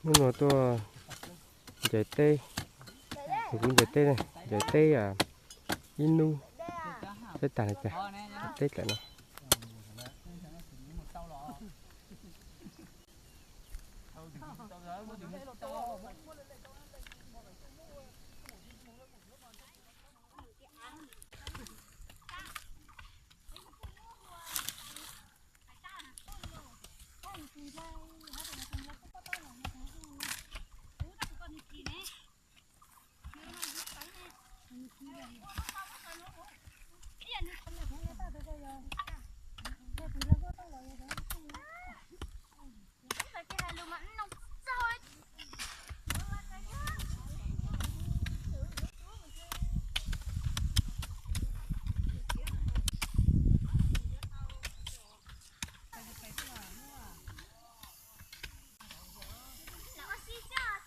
Hnub no tuaj ncaws teb, kuv ncaws teb, ncaws teb ib hnub, teb tag li cas, teb tam no.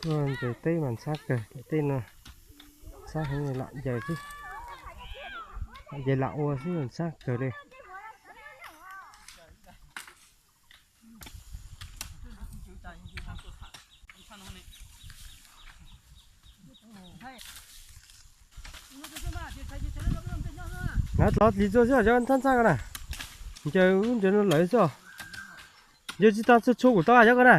Tuaj ncaws teb mas ntxhab kawg, tej no ntxhab heev, lam ncaws xwb, lam ncaws lam ua xwb ntxhab kawg li. Nav tlov lis txua xwb cov ntxhab ntxhab ko na, ncaws ub ncaws no lawv xwb. Ncaws tsis tau txhua txhua kuv tau cov ko na.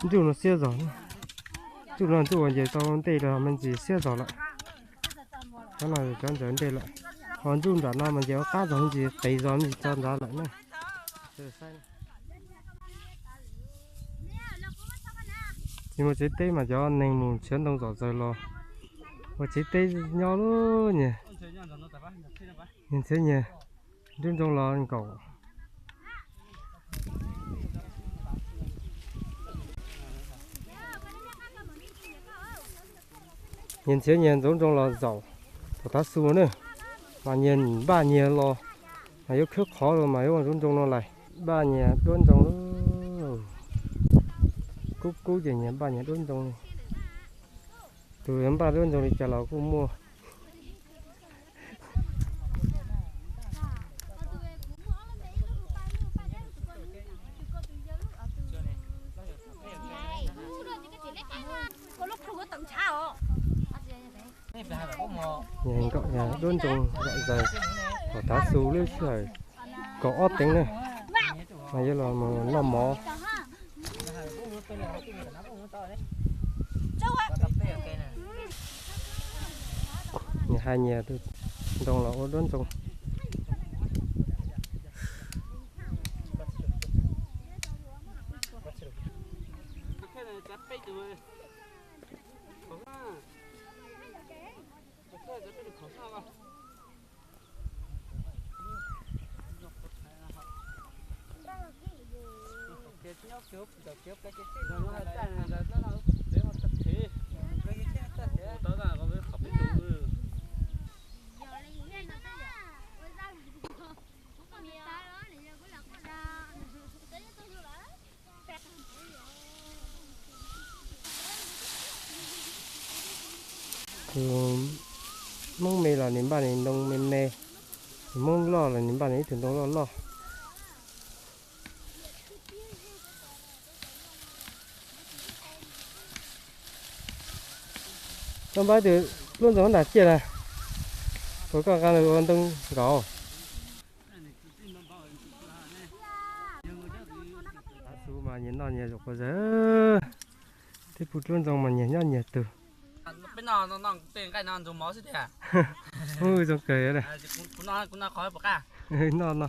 Ntsuj no siab zog, ntsuj no ntsuj uas ncaws tau ntej los me ntsis siab zog lawm. Qhov no cov ntawd ntej lawm, ho ntsuj nram no mas ncaws ua qab zog me ntsis qev zog me ntsis tso nrad lawm na. Tsis muaj tsev teb mas cov neeg mus nrhiav ntoo zom zaws los ua tsev teb nyob lub nyias, nyias nrhiav nyias nruab ntoo los nkaum. Nyias nrhiav nyias nruab ntoo los zaum tom tav su na, mas nyias npaj nyias los, mas yuav khawb qhov los mas yuav ua nruab ntoo no lais. Npaj nyias nruab ntoo, kub kub ces nyias npaj nyias nruab ntoo. Tus yuav npaj nruab ntoo li cas los kuj muaj. Nkaum nruab ntoo zom zaws, tom tav su lub sij hawm kaum ob teev na, mas yuav los mus noj mov. Nyias hais nyias tus ntoo los ua nruab ntoo. Tus Hmoob me los nws npaj nws ntoo me me, tus Hmoob loj los nws npaj nws ib tug ntoo loj loj. Koj npaj tus lub ntoo nram ciaj na, puas koj nqa los ua ntoo nkaus? Nyias zaum quas zais, tej pug dluab ntxoo mas nyias nyob nyias tug. Peb noj nqaij no ntxuag mov xwb tiag. Ub, zoo kawg li. Noj no.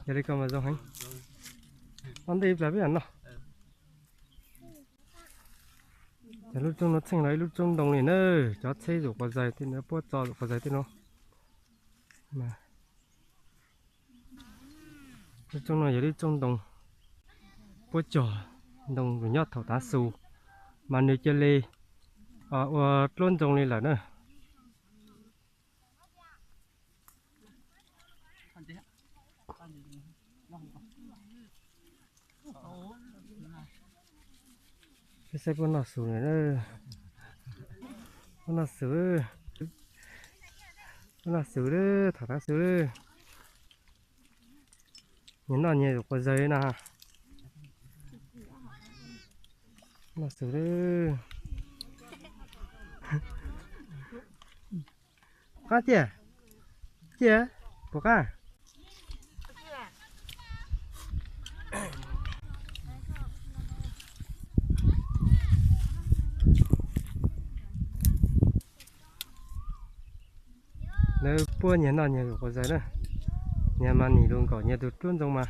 Yog li ko mas zoo heev. Ob ntej ib plag peb mam noj. Cov lub roob no txheej los ib lub roob ntoo li na, cov tsheb zaum quas zais tej no, puab tso zaum quas zais tej no. Lub roob no yog lub roob ntoo, puab cog ntoo nws nyob thaum tav su, mas nws cia li ua dluab ntxoo li lawm na. Peb saib puab noj su na, puab noj su, puab noj su lawm, thaum tav su lawm. Nyias noj nyias zaum quas zais na. Noj su lawm. Qab tiag, tiag, puas qab? Lawv puab nyias noj nyias zaum quas zais na. Nyias mas nim lug nkaum nyias tus dluab ntxoo mas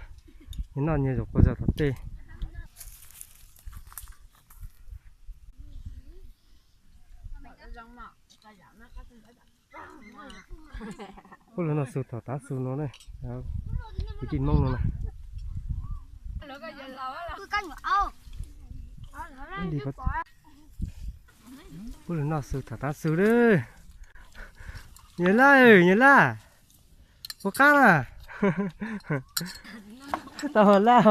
nyias noj nyias zaum quas zais tom tej. Puab lug noj su thaum tav su no na, kwv tij Moob no na. Puab lug noj su thaum tav su lawm. Nyias laj, nyias laj, puas qab na? Tau laj.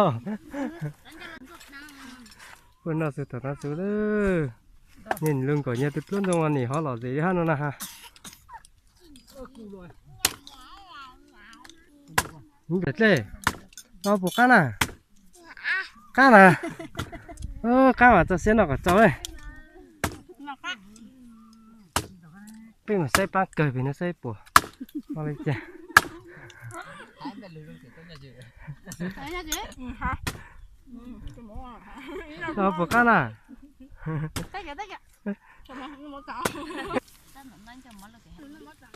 Puab noj su thaum tav su lawm. Nyias lug nkaum nyias tus dluab ntxoo mas nim ho lom zem hab no na ha. Dlej, noj puas qab na? Qab na. Qab mas txaus siab noj kom txaus. Peb mus saib paab kawg pem no saib puas noj li cas. Noj puas qab na?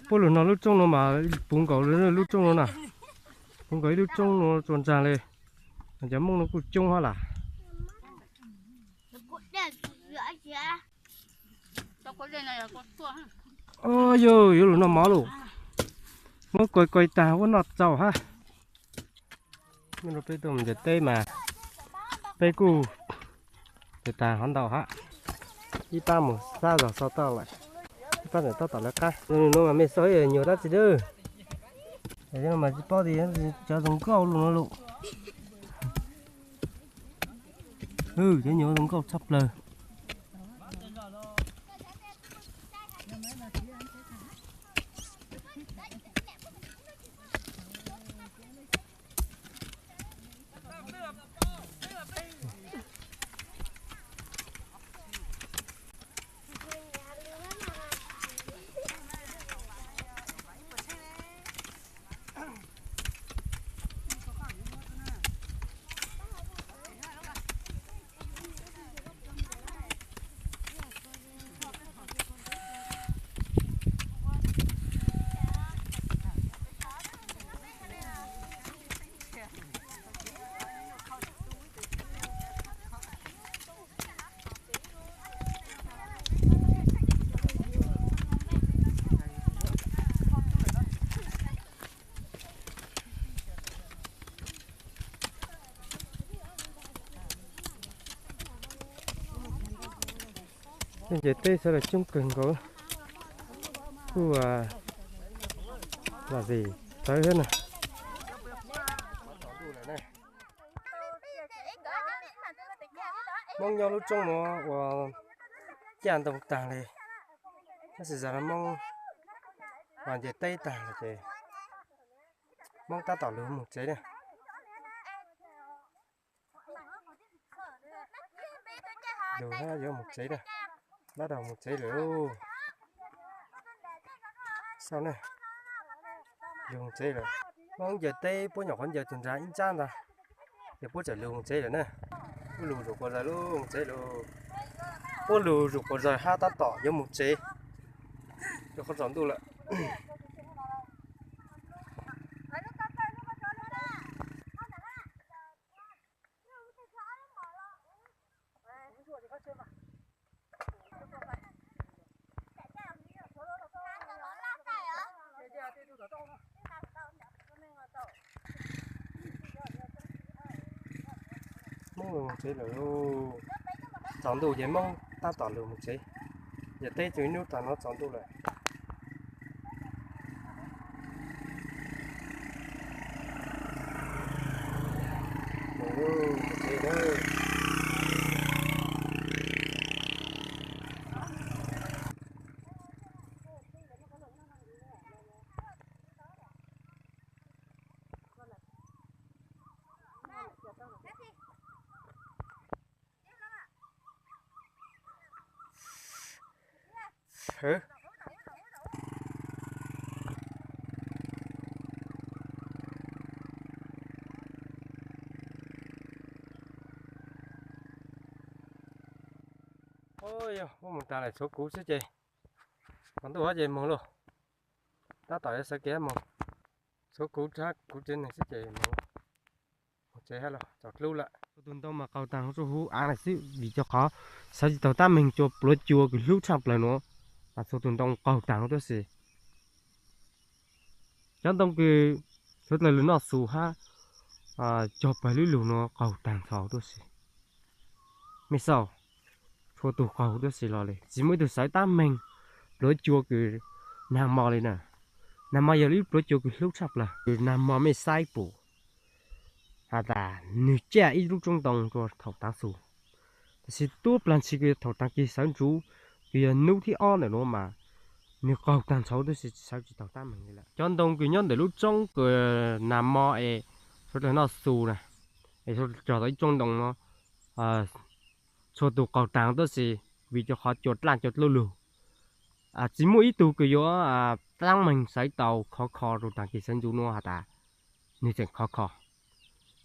Puab lug no lub roob no mas puv nkaus lub roob no na, puv nkaus ib lub roob no tsuas ntsaag le. Cov Moob no kuj coob hab lam. Yog yuav lug noj mov lauj, muab kuas kuas tag puab noj txaus hab. Hnub no peb tuaj mus ncaws teb mas peb kuj tag hov ntau hab. Ib pab mus sab zog xaus toj lawm, ib pab ntawm tab tom lawv qab. No mas me xaus nyuag dab tsi lawm. Mas tsis paub tias cov zoo nkauj lug no lauj. Cov nyuag zoo nkauj tshaj plawg. Ncaws teb sawv daws coob kawg nkaus, kuj los zem txawv thiab na. Moob nyob lub roob no ua caj ntoo taag li, tab sis zag no Moob los ncaws teb taag lawm ces Moob tab tom lug moog tsev na. Lug hab yuav moog tsev na, tab tom moog tsev lawm lauj. Sau na, lug moog tsev lawm. Muab ncaws teb puab nyuam qhuav ncaws tug nrad ib ntsab ntag, ces puab txawm lug mus tsev lawm na. Puab lug zuj quas zawg lug mus tsev lawm. Puab lug zuj quas zawg hab tab tom yuav mus tsev, rua qhov tsaus ntuj lawm. Moob lug mus tsev lawm. Tsaus ntuj ces Moob tab tom lug mus tsev. Yog teb tug ib nub taag no tsaus ntuj lawm. Yog muab moog taag lawm, tshuav kuv xwb ces, tsaus ntuj ces moog lauj. Tab tom yuav sawv kev moog, tshuav kuv hab kuv tsev neeg xwb ces moog tsev hab los tsaus dlub lawm. Txhua tug ntoo mas qaug taag rua huv aav lawm xwb, vim rua qhov sawv tsi taug tab meeg rua pluav cua kws hlub tshaj plawg nuav, mas txhua tug ntoo qaug taag huv tuab si. Cov ntoo kws suav dlawg lug noj xus hab cog pawg lub lug nuav qaug taag ntxhov huv tuab si. Mej xauj, txhua tug qaug huv tuab si los li, tsi muaj ib tug sawv tab meeg pluav cua kws nag mo li na. Nag mo yog lub pluav cua kws hlub tshaj plawg, kws nag mo mej saib pum has tas nwg caj ib lub tsoob ntoo rua thaum taag xus. Tab sis tuab plag ntshis kws thaum taag kis sawv ntsuv, kws yog nub thib ob ntawm nuav mas nwg qaug taag ntxhov huv tuab si, sawv tsi taug tab meeg li lawm. Cov ntoo kws nyob ntawm lub tsoob kws nag mo es suav dlawg noj xus na, es suav dlawg cog tau ib tsoob ntoo no, txhua tug qaug taag huv tuab si, vim rua qhov cua dlaj cua dlub lug. Tsi muaj ib tug kws yuav tab meeg sawv tau khov kho rua taag kis sawv ntsuv nuav has tas nwg tseem khov kho.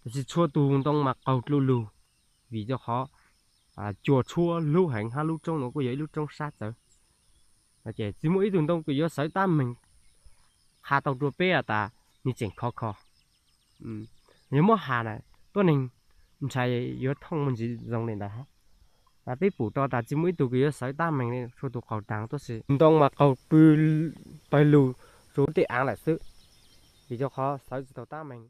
Tab sis txhua tug ntoo mas qaug dlub lug, vim rua qhov cua tshuab hlub heev hab lub tsoob nuav kuj yog ib lub tsoob sab txawv. Ces tsi muaj ib tug ntoo kws yuav sawv tab meeg qha tau rua peb has tas nwg tseem khov kho. Yog muab has na, tuab neeg ntshai yuav thooj muaj ntsis zoo li ntawd hab. Peb pum tau tas tsi muaj ib tug kws yuav sawv tab meeg li, txhua tug qaug taag huv tuab si. Ntoo mas qaug pw pawg lug rua tej aav lawm xwb, vim rua qhov sawv tsi taug tab meeg.